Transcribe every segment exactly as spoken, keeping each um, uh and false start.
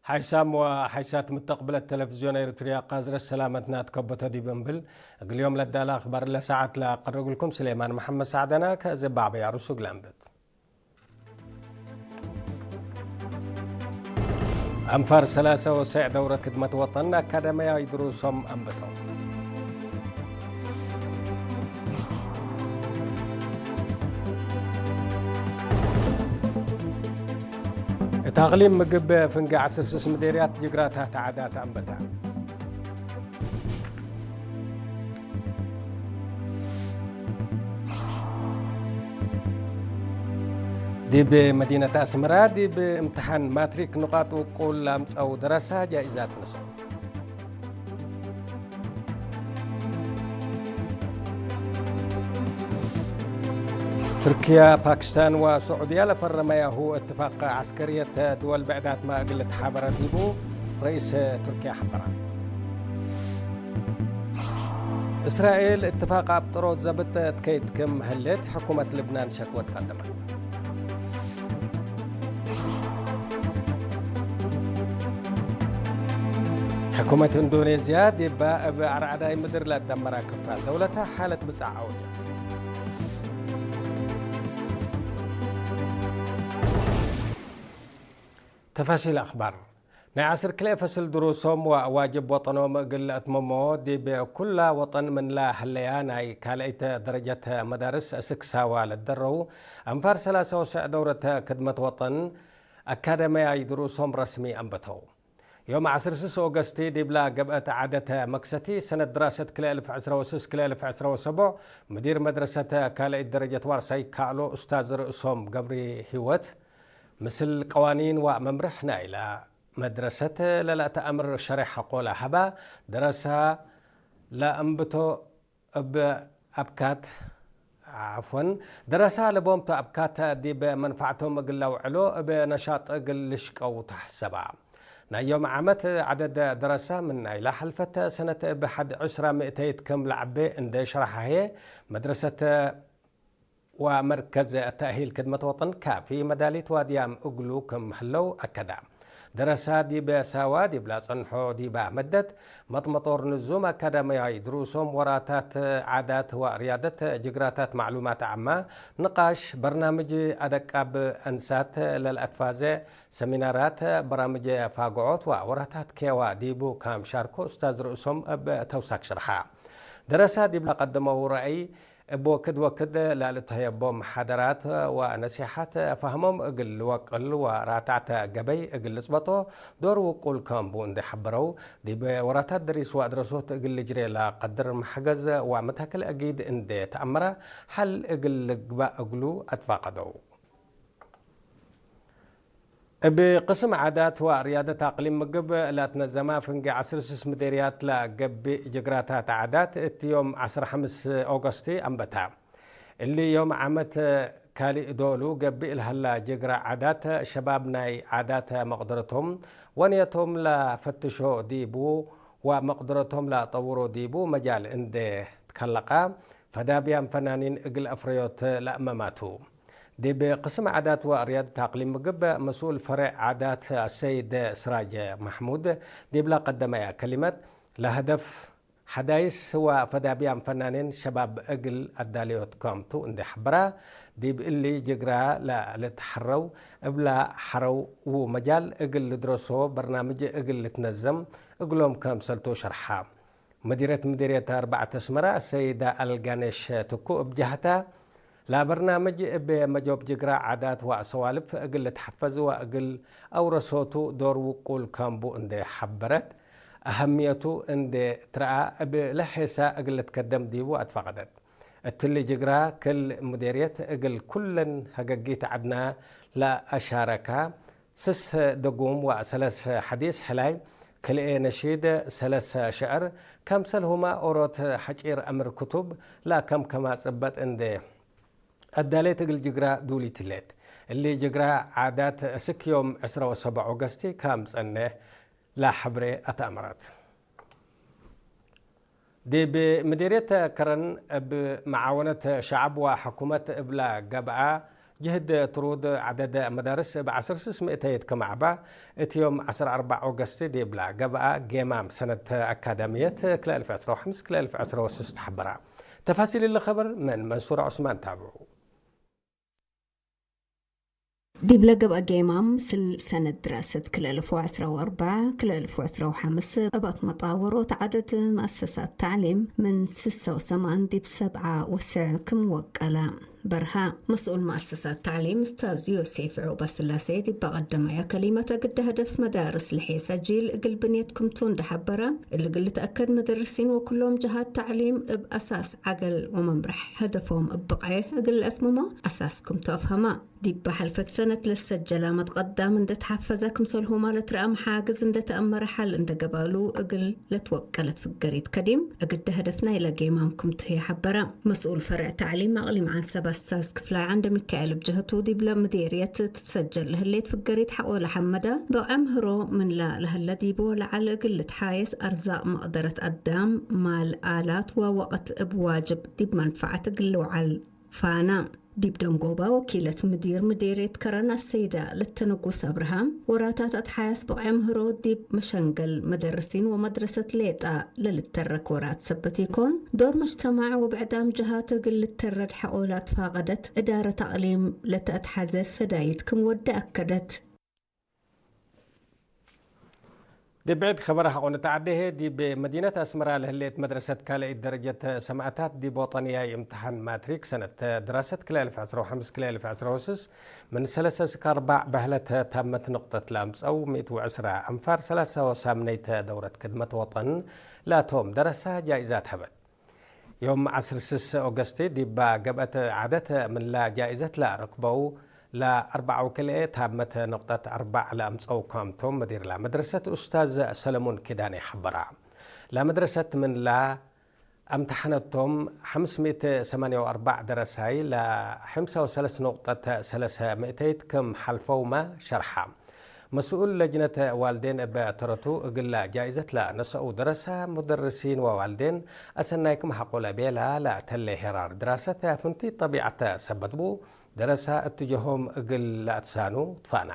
ሓይሳም ወሓይሳት ምተቅብለት ተለፍዝዮን ኤሪትርያ ቃዝረት ሰላመትና ትከበቶ ዲብ እንብል፣ እግል ዮም ለዳለ አክባር ለሰዓት ለአቀርብልኩም ስሌማን መሐመድ ሳዕደና ከእዜ ባዕበይ አሩሱ እግል አንብት። አንፋር ሰላሰ ወሰዕ ደውረ ክድመት ወጠን አካዳሚያይ ድሩሶም አንብተው። እት አቅሊም ምግብ ፍንጌ ዐስር ስስ ምዴርያት ጅግራታት ዓዳት አንበታ። ዲብ መዲነት አስመራ ዲብ እምትሓን ማትሪክ ንቃጥ ውቁል ለአምጸው ደረሳ ጃኢዛት ነስኦ። ትርክየ፣ ፓክስታን ወሰዑድየ ለፈረመያሁ እትፋቅ ዐስከርየት ድወል ብዕዳትመ እግል ልትሓበረ ዲቡ ረኢስ ቱርክየ ሐበረ። እስራኤል እትፋቅ አብጥሮት ዘብጥ እት ከይድ ክም ህሌት ሕኩመት ልብናን ሸክወት ቀደመት። ሕኩመት እንዶኔዝያ ዲባ እብ አርዐዳይ ምድር ለአትደመራ ክፋል ደውለተ ሓለት ብጻዕ አውጀት። ተፋሲል አክባር። ናይ ዐስር ክልኤ ፈስል ድሩሶም ወዋጅብ ወጠኖም እግል ለአትመሞ ዲብ ኩላ ወጠን ምንላ ህለያ ናይ ካልአይት ደረጀት መዳርስ እስክ ሳዋ ለደረው አንፋር ሰላሰ ወሰዕ ደውረት ክድመት ወጠን አካዳሚያይ ድሩሶም ረስሚ አንበተው። ዮም ዐስር ስስ ኦገስቲ ዲብላ ገብአት ዓደት መክሰቲ ሰነት ድራሰት ክልኤ እልፍ ዕስረ ወስስ ክልኤ እልፍ ዕስረ ወሰቦዕ ምዲር መድረሰት ካልአይት ደረጀት ዋርሳይ ካሎ ኡስታዝ ርእሶም ገብሪ ህይወት ምስል ቀዋኒን ወመምርሕ ናይላ መድረሰት ለለአተአምር ሸሬሕ ሐቆለ ሀባ። ደረሳ ለአንብቶ እብ አብካት፣ ዓፍወን፣ ደረሳ ለቦምቱ አብካት ዲብ መንፈዕቶም እግል ለአውዕሎ እብ ነሻጥ እግል ልሽቀው ተሐሰባ። ናይ ዮም ዓመት ዐደድ ደረሳ ምን ናይላ ሐልፈት ሰነት እብ ሐድ ዕስራ ምእተይት ክም ለዐቤ እንዴ ሸረሐ ህዬ፣ መድረሰት ወመርከዝ ተእሂል ክድመት ወጠን ካፊ መዳሊት ዋድያም እግሉ ክም ህለው አከደ። ደረሳ ዲብ ሳዋ ዲብላ ጸንሖ ዲባ መደት፣ መጥመጦር ንዙም አካዳሚያይ ድሩሶም ወራታት ዓዳት ወርያደት ጅግራታት ማዕሉማት ዓማ፣ ንቃሽ፣ በርናምጅ አደቃብ አንሳት ለልአትፋዘ ሰሚናራት፣ በራምጅ ፋግዖት ወወራታት ኬዋ ዲቡ ካም ሻርኮ ኡስታዝ ርእሶም እብ ተውሳክ ሽርሓ። ደረሳ ዲብላ ቀደመው ረአይ፣ እብ ወክድ ወክድ ለልትሀየቦ መሓደራት ወነሲሐት ፋህሞም እግል ልወቅል ወራታዕተ ገበይ እግል ልጽበጦ ዶር ውቁል ከም ቡ እንዴ ሐበረው፣ ዲብ ወራታት ደሪስ ወአድረሶት እግል ልጅሬ ለቀድር መሕገዝ ወመታክል አጊድ እንዴ ተአመረ ሐል እግል ልግባእ እግሉ አትፋቀደው። እብ ቅስም ዓዳት ወርያደት አቅሊም ምግብ ለአትነዘማ ፍንጌ ዐስር ስስ ምዴርያት ለገብእ ጅግራታት ዓዳት እት ዮም ዐስር ሐምስ ኦገስት አንበታ። እሊ ዮም ዓመት ካልእ ዶሉ ገብእ ለሀላ ጅግራ ዓዳት ሸባብ ናይ ዓዳት መቅደረቶም ወንየቶም ለፈትሾ ዲቡ ወመቅደረቶም ለጠውሮ ዲቡ መጃል እንዴ ትከለቀ ፈዳብያን ፈናኒን እግል አፍረዮት ለአመማቱ። ዲብ ቅስም ዓዳት ወርያደት አቅሊም ምግብ መስኡል ፈሬዕ ዓዳት አሰይድ ስራጅ መሕሙድ ዲብላ ቀደመያ ከሊመት፣ ለሀደፍ ሐዳይስ ወፈዳብያን ፈናኔን ሸባብ እግል አዳለዮት ከምቱ እንዴ ሐበራ፣ ዲብ እሊ ጅግራ ለልትሐረው እብላ ሐረው ወመጃል እግል ልድረሶ በርናምጅ እግል ልትነዘም እግሎም ከምሰልቱ ሸርሓ። መዲረት ምዲርየት አርበዕት አስመረ አሰይዳ አልጋኔሽ ትኩ እብ ጀህታ፣ ለበርናምጅ እብ መጆብ ጅግራ ዓዳት ወአሰዋልፍ እግል ልትሐፈዝ ወእግል አውረሶቱ ዶር ውቁል ከም ቡ እንዴ ሐበረት፣ አሀምየቱ እንዴ ትረአ እብ ለሔሳ እግል ልትከደም ዲቡ አትፈቀደት። እትሊ ጅግራ ክል ምዲርየት እግል ኩለን ሀገጊት ዐድና ለአሻረካ፣ ስስ ደጉም ወሰለስ ሐዲስ ሕላይ፣ ክልኤ ነሺድ፣ ሰለስ ሸዕር፣ ከምሰልሁመ ኦሮት ሐጪር አምር ክቱብ ለከምከማ ጽበጥ እንዴ አዳሌት እግል ጅግራ ዱሊት ህሌት። እሊ ጅግራ ዓዳት እስክ ዮም ዕስረ ወሰብዕ ኦገስቲ ከም ጸንሕ ለሐብሬ አትአመረት። ዲብ ምዲርየት ከረን እብ መዓወነት ሸዐብ ወሕኩመት እብላ ገብአ ጅህድ ትሩድ ዐደድ መዳርስ እብ ዐስር ስስ ምእተይት ክም አዕባ፣ እት ዮም ዐስር አርበዕ ኦገስት ዲብላ ገብአ ጌማም ሰነት አካዳምየት ክልኤ አልፍ ዕስራ ወሐምስ ክልኤ አልፍ ዕስራ ወስስ ተሐበራ። ተፋሲል እሊ ኸበር ምን መንሱር ዑስማን ታብዑ። ዲብለ ገብአ ጌማም፣ ምስል ሰነት ድራሰት ክልኤ አልፍ ወዐስራ ወአርበዕ፣ ክልኤ አልፍ ወዐስራ ወሐምስ እብ አትመጣወሮት ዐደድ መአሰሳት ተዕሊም ምን ስሰ ወሰማን ዲብ ሰብዓ ወስዕ ክም ወቀለ በርሀ። መስኡል መአሰሳት ተዕሊም እስታዝ ዮሴፍ ዑቅባስላሴ ዲብ ቀደመየ ከሊመተ፣ ግደ ሀደፍ መዳርስ ለሔሰ ጂል እግል ብንየት ክምቱ እንዴ ሐበረ፣ እሊ እግል ልትአከድ መደርሲን ወኩሎም ጀሃት ተዕሊም እብ አሳስ ዐገል ወመምረሕ ሀደፎም እብ ብቅዔ እግል ለአትምሞ አሳስ ክምቱ አፍሀመ። ዲብ ሐልፈት ሰነት ለሰጀለ መትቀዳም እንዴ ተሐፈዘ፣ ክምሰልሁመ ለትረአ መሓግዝ እንዴ ተአመረ ሐል እንዴ ገብአሉ እግል ለትወቀለት ፍገሪት ከዲም እግደ ሀደፍ ናይለ ጌማም ክምቱ ህዬ ሐበረ። መስኡል ፈርዕ ተዕሊም አቅሊም ዐንሰበ እስታዝ ክፍላይ ዐንደሚካኤል እብ ጀህቱ፣ ዲብለ ምዴርየት ትትሰጀል ለህሌት ፍገሪት ሐቆለ ሐመደ፣ ብቅዕ ምህሮ ምንለ ለህለ ዲቡ ወለዐል እግል ልትሓየስ አርዛቅ፣ መቅደረት አዳም፣ ማል፣ አላት ወወቅት እብ ዋጅብ ዲብ መንፈዐት እግል ልውዓል ፋና። ዲብ ደንጎበ ወኪለት ምዲር ምዴርየት ከረን አሰይደ ለተንጉስ አብርሃም፣ ወራታት አትሓያስ ብቅዕ ምህሮ ዲብ መሸንገል መደርሲን ወመድረሰት ሌጠ ለልተረክ ወራት ሰበት ኢኮን፣ ዶር መጅተማዕ ወብዕዳም ጀሃት እግል ልተረድ ሐቆ ለአትፋቀደት እዳረት አቅሊም ለተአትሐዘ ሰዳይት ክም ወደ አከደት። ዲብ ብዕድ ኸበር ሐቆ ንትዐዴ ህዬ፣ ዲብ መዲነት አስመራ ለህሌት መድረሰት ካልአይት ደረጀት ሰማእታት፣ ዲብ ወጠንያይ እምትሓን ማትሪክ ሰነት ድራሰት ክልኤ አልፍ ዕስራ ወሐምስ ክልኤ አልፍ ዕስራ ወስስ፣ ምን ሰለሰ እስክ አርበዕ በህለት ታመት ንቅጠት ለአምጸው፣ ምእት ወዕስራ አንፋር ሰላሳ ወሳምነይት ደውረት ክድመት ወጠን ላቶም ደረሳ ጃይዛት ሀበት። ዮም ዐስር ስስ ኦገስት ዲባ ገብአት ዐደት ምንላ ጃይዘት ለአረክበው ለአርበዕ ወክልኤ ታመት ነቅጠት አርበዕ ለአምጸው ካምቶም መዲርላ መድረሰት ኡስታዝ ሰለሙን ኪዳኔ ሐበራ። ለመድረሰት ምንላ አምተሐነቶም ሐምስ ምእት ሰማንያ ወአርበዕ ደረሳይ ለሐምሳ ወሰለስ ነቅጠት ሰለሰ ምእተይት ክም ሐልፈውመ ሸርሐ። መስኡል ለጅነት ዋልዴን እበ ተረቱ፣ እግለ ጃይዘት ለነሰኡ ደረሰ፣ ሙደርሲን ወዋልዴን አሰናይ ክም ሐቆለ ቤላ፣ ለአተሌ ሄራር ድራሰት ፍንቲት ጠቢዐት ሰበት ቡ፣ ደረሰ እትጀሆም እግል ለአትሳኑ ትፋና።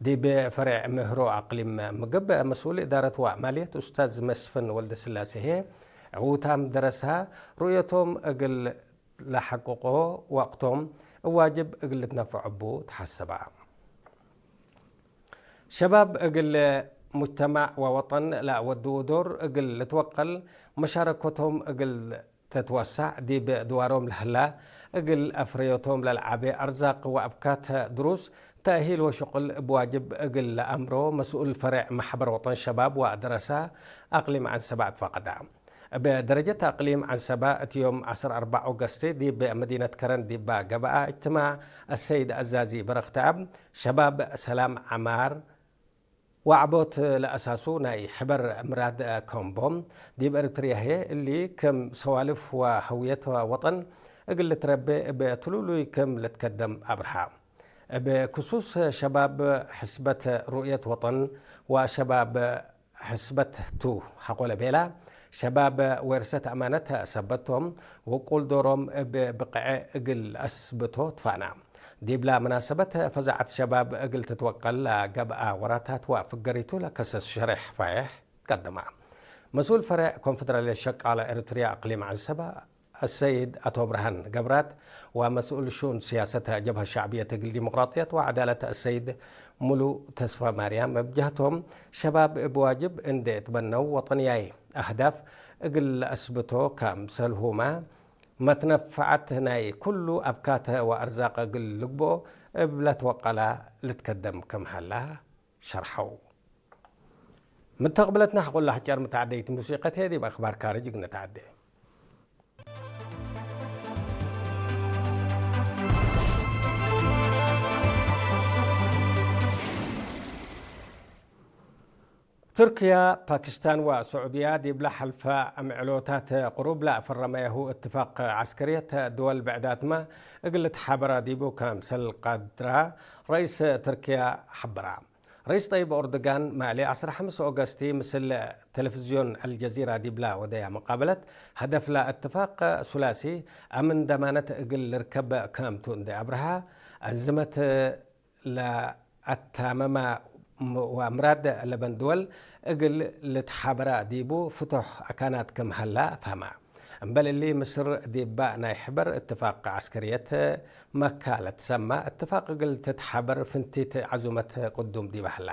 ዲብ ፈሬዕ ምህሮ አቅሊም ምግብ መስኡል እዳረት ወማልየት ኡስታዝ መስፍን ወልደስላሴ ህዬ፣ ዕዉታም ደረሰ ሩእየቶም እግል ለሐቅቆ ወቅቶም እብ ዋጅብ እግል ልትነፈዖ እቡ ተሐሰበ። ሸባብ እግል ሙጅተማዕ ወወጠን ለአወድዉ ዶር እግል ልትወቀል፣ መሻረከቶም እግል ትትወሳዕ፣ ዲብ ድዋሮም ለህላ እግል አፍረዮቶም ለልዓቤ አርዛቅ ወአብካት ድሩስ፣ ተእሂል ወሽቁል እብ ዋጅብ እግል ለአምሮ መስኡል ፈሬዕ መሕበር ወጠን ሸባብ ወደረሰ አቅሊም ዐንሰበ አትፋቀደ። እብ ደረጀት አቅሊም ዐንሰበ፣ እት ዮም ዐስር አርበዕ ኦገስት ዲብ መዲነት ከረን ዲባ ገብአ እጅትማዕ፣ አሰይድ አዛዚ በረክተአብ፣ ሸባብ ሰላም ዐማር ወዐቦት ለአሳሱ ናይ ሕበር ምራድ ከምቦም፣ ዲብ ኤረትርያ ህዬ እሊ ክም ሰዋልፍ ወህውየት ወጠን እግል ልትረቤ እብ ትሉሉይ ክም ልትከደም አብርሃ። እብ ክሱስ ሸባብ ሕስበት ሩእየት ወጠን ወሸባብ ሕስበት ቱ ሐቆለ ቤላ፣ ሸባብ ዌርሰት አማነት ሰበት ቶም፣ ውቁል ዶሮም እብ ብቅዐ እግል አስብቶ ትፋና። ዲብላ መናሰበት ፈዛዐት ሸባብ እግል ትትወቀል ለገብአ ወራታት ወፍገሪቱ ለከሰስ ሸሬሕ ፋዬሕ ትቀደማ። መስኡል ፈሬዕ ኮንፈደራልየት ሸቃለ ኤረትርያ አቅሊም ዐንሰበ፣ አሰይድ አቶብርሃን ገብራት ወመስኡል ሹኡን ስያሰት ጀብሀት ሸዕብየት እግል ዲሞቅራጥየት ወዐዳለት አሰይድ ሙሉ ተስፋማርያም እብ ጀህቶም፣ ሸባብ እብ ዋጅብ እንዴ ትበነው ወጠንያይ አህዳፍ እግል ለአስብቶ ከምሰልሁመ፣ መትነፈዐት ናይ ኩሉ አብካተ ወአርዛቅ እግል ልግብኦ እብ ለትወቀላ ልትከደም ክም ሀላ ሸርሐው። ምተቅብለትና ሐቆላ ሕጨር ምተዐደይት ሙሲቀት ህዬ ዲብ አክባር ካርጅ እግል ነተዐዴ። ቱርክያ፣ ፓኪስታን ወሰዑድያ ዲብለ ሐልፈ ምዕሎታት ቅሩብ ለአፈረመያሁ እትፋቅ ዐስከርየት ድወል ብዕዳትመ እግል ልትሓበራ ዲቡ ከምሰል ቀድራ ረኢስ ቱርክያ ሐበራ። ረኢስ ጠይብ ኦርዶጋን ማሌ ዐስራ ሐምስ ኦገስቲ ምስል ቴሌፍዝዮን አልጀዚራ ዲብላ ወደያ መቃበለት፣ ሀደፍላ እትፋቅ ሱላሲ አምን ደማነት እግል ልርከብ ከምቱ እንዴ አብርሃ፣ አንዝመት ለአታመማ ወምራድ ለበን ድወል እግል ልትሓበራ ዲቡ ፍቶሕ አካናት ክም ሀላ ፈሀማ። እምበል እሊ፣ ምስር ዲባ ናይ ሕበር እትፋቅ ዐስከርየት መካ ለትሰማ እትፋቅ እግል ትትሓበር ፍንቲት ዐዙመት ቅዱም ዲባ ሀላ።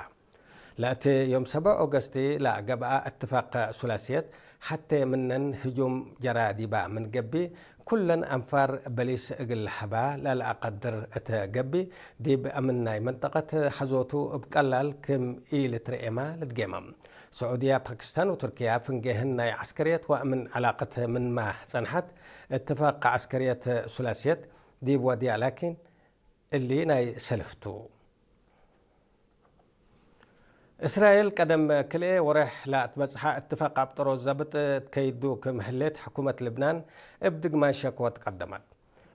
ለእቲ ዮም ሰብዕ ኦገስት ለገብአ እትፋቅ ሱላስየት፣ ሐቴ ምነን ህጁም ጀራ ዲባ ምን ገብእ፣ ኩለን አንፋር በሊስ እግል ለሀባ ለለአቀድር እተ ገብእ፣ ዲብ አምን ናይ መንጠቀት ሐዞቱ እብ ቀላል ክም ኢልትረኤማ ልትጌመም። ስዑድያ፣ ፓኪስታን ወቱርክያ ፍንጌህን ናይ ዐስከርየት ወአምን ዐላቀት ምንመ ጸንሐት፣ እትፋቅ ዐስከርየት ሱላስየት ዲብ ወድያ ላኪን፣ እሊ ናይ ሰልፍ ቱ። እስራኤል ቀደም ክልኤ ወሬሕ ለአትበጽሐ እትፋቅ አብጠሮ ዘብጥ ትከይዱ ክም ህሌት ሕኩመት ልብናን እብ ድግማይ ሸክወት ቀደመት።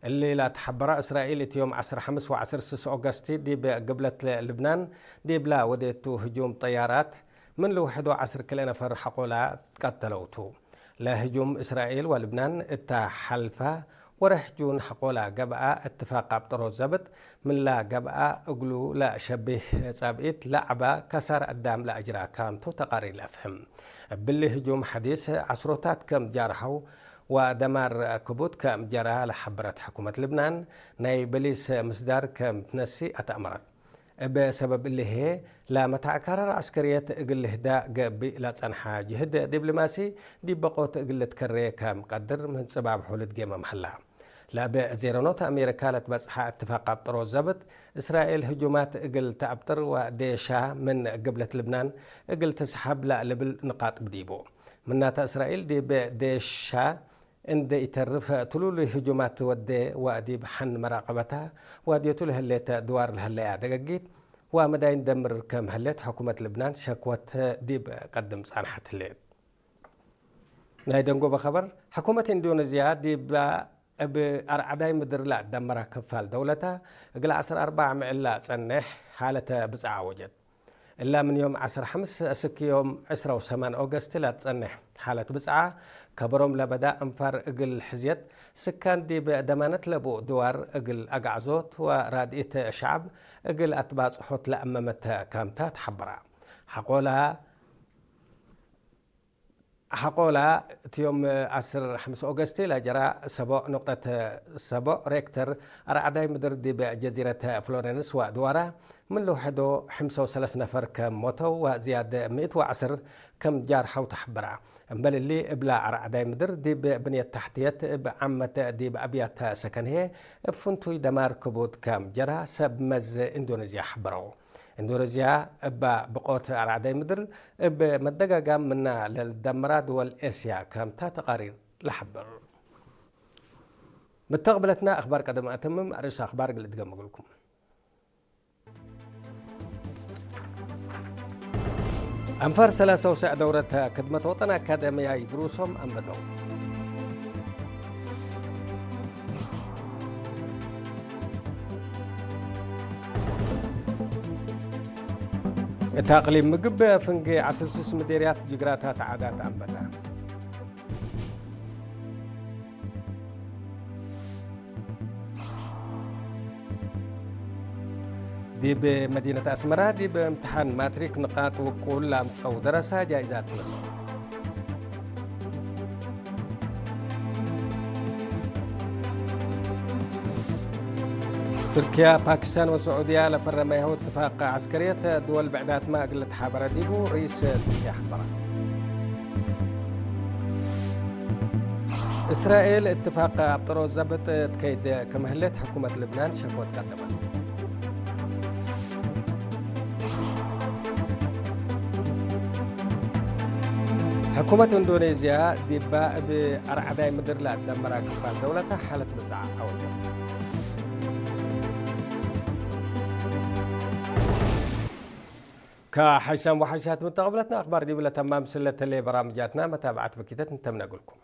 እሊ ለአትሐበረ እስራኤል እት ዮም ዐስር ሐምስ ወዐስር ስስ ኦገስት ዲብ ግብለት ልብናን ዲብላ ወዴቱ ህጁም ጠያራት ምን ልውሕዶ ዐስር ክልኤ ነፈር ሐቆላ ትቀተለው ቱ። ለህጁም እስራኤል ወልብናን እተ ሐልፈ ወሬሕ ጁን ሐቆላ ገብአ እትፋቅ አብጠሮ ዘብጥ ምንላ ገብአ እግሉ ለሸብህ ጸብኢት ለዐበ ከሳር አዳም ለአጅራ ካምቱ ተቃሪር ለአፍህም። እብሊ ህጁም ሐዲስ ዐስሮታት ከም ጃርሐው ወደማር ክቡድ ከም ጀራ ለሐበረት ሕኩመት ልብናን፣ ናይ በሊስ ምስዳር ከም ትነሲ አተአመረት። እብ ሰበብ እሊ ህዬ፣ ለመተአካረር ዐስከርየት እግል ልህዳእ ገብእ ለጸንሐ ጅህድ ዲብሎማሲ ዲብ በቆት እግል ልትከሬ ከም ቀድር ምን ጽባብሑ ልትጌመም ሀላ። ለእብ ዜረኖት አሜሪካ ለትበጽሐ እትፋቅ አብጠሮ ዘብጥ፣ እስራኤል ህጁማት እግል ተአብጥር ወዴሻ ምን ግብለት ልብናን እግል ትስሐብ ለልብል ንቃጥ ብዲቡ። ምናተ እስራኤል ዲብ ዴሻ እንዴ ኢተርፍ፣ ትሉሉይ ህጁማት ወዴ ወዲብ ሐን መራቀበታ ዋድየቱ ለህሌት ድዋር ለህለያ ደገጊት ወመዳይን ደምር ከም ህሌት ሕኩመት ልብናን ሸክወት ዲብ ቀድም ጻንሐት ህሌት። ናይ ደንጎበ ኸበር፣ ሕኩመት ኢንዶነዝያ ዲብ እብ አርዐዳይ ምድር ለአትደመረ ክፋል ደውለተ፣ እግል ዐስር አርበዕ ምዕል ለአጸንሕ ሓለተ ብጽዓ አወጀት። እላ ምን ዮም ዐስር ሐምስ እስክ ዮም ዕስራ ወሰማን ኦገስት ለትጸንሕ ሓለት ብጽዓ፣ ከበሮም ለበዳ አንፋር እግል ሕዝየት ስካን ዲብ ደማነት ለቡ ድዋር እግል አግዓዞት ወራድኢት ሸዐብ እግል አትባጽሖት ለአመመት ካምታ ተሐበራ። ሐቆላ ሐቆላ እት ዮም ዐስር ሐምስ ኦገስት ለጀራ ሰቦዕ ኑቅጠት ሰቦዕ ሬክተር አርዐዳይ ምድር ዲብ ጀዚረት ፍሎረንስ ወድዋራ ምን ልውሕዶ ሐምሳ ወሰለስ ነፈር ከም ሞተው ወዝያድ ምእት ወዐስር ከም ጃርሐው ተሐበራ። እምበል እሊ፣ እብላ አርዐዳይ ምድር ዲብ ብንየት ተሕትየት እብ ዓመት ዲብ አብያተ ሰከን ህዬ እብ ፍንቱይ ደማር ክቡድ ከም ጀራ ሰብ መዝ ኢንዶነዝያ ሐበረው። ኢንዶነዝያ እበ ብቆት አርዐዳይ ምድር እብ መደጋጋም ምና ለልደመራ ድወል ኤስያ ከምታ ተቃሪር ለሐብር። መተቅብለትና አክባር ቀደም አተምም፣ አርእስ አክባር እግል እድገም እግልኩም። አንፋር ሰላሳ ወሰዕ ደውረት ክድመት ወጠን አካደምያይ ድሩሶም አንበተው። እት አቅሊም ምግብ ፍንጌ ዐስር ስስ ምዴርያት ጅግራታት ዓዳት አንበተ። ዲብ መዲነት አስመራ ዲብ እምትሓን ማትሪክ ንቃጥ ውቁል ለአምጸው ደረሳ ጃይዛት ነስኦ። ቱርክያ፣ ፓኪስታን ወስዑድያ ለፈረመያሁ እትፋቅ ዐስከርየት ድወል ብዕዳትመ እግል ልትሓበረ ዲቡ ርኢስ ቱርክያ ሐበረ። እስራኤል እትፋቅ አብጠሮ ዘብጥ ትከይድ ክም ህሌት ሕኩመት ልብናን ሸክወት ቀደመት። ሕኩመት ኢንዶኔዝያ ዲባ እብ አርዐዳይ ምድር ለአትደመራ ክፋል ደውለተ ሓለት ብጽዓ አወጀት። ከሐይሳም ወሐይሳት ምተቀብለትና አክባር ዲብ ለተማም ስለተሌ በራምጃትና መታብዓት በኪተት እንተምነ እግልኩም።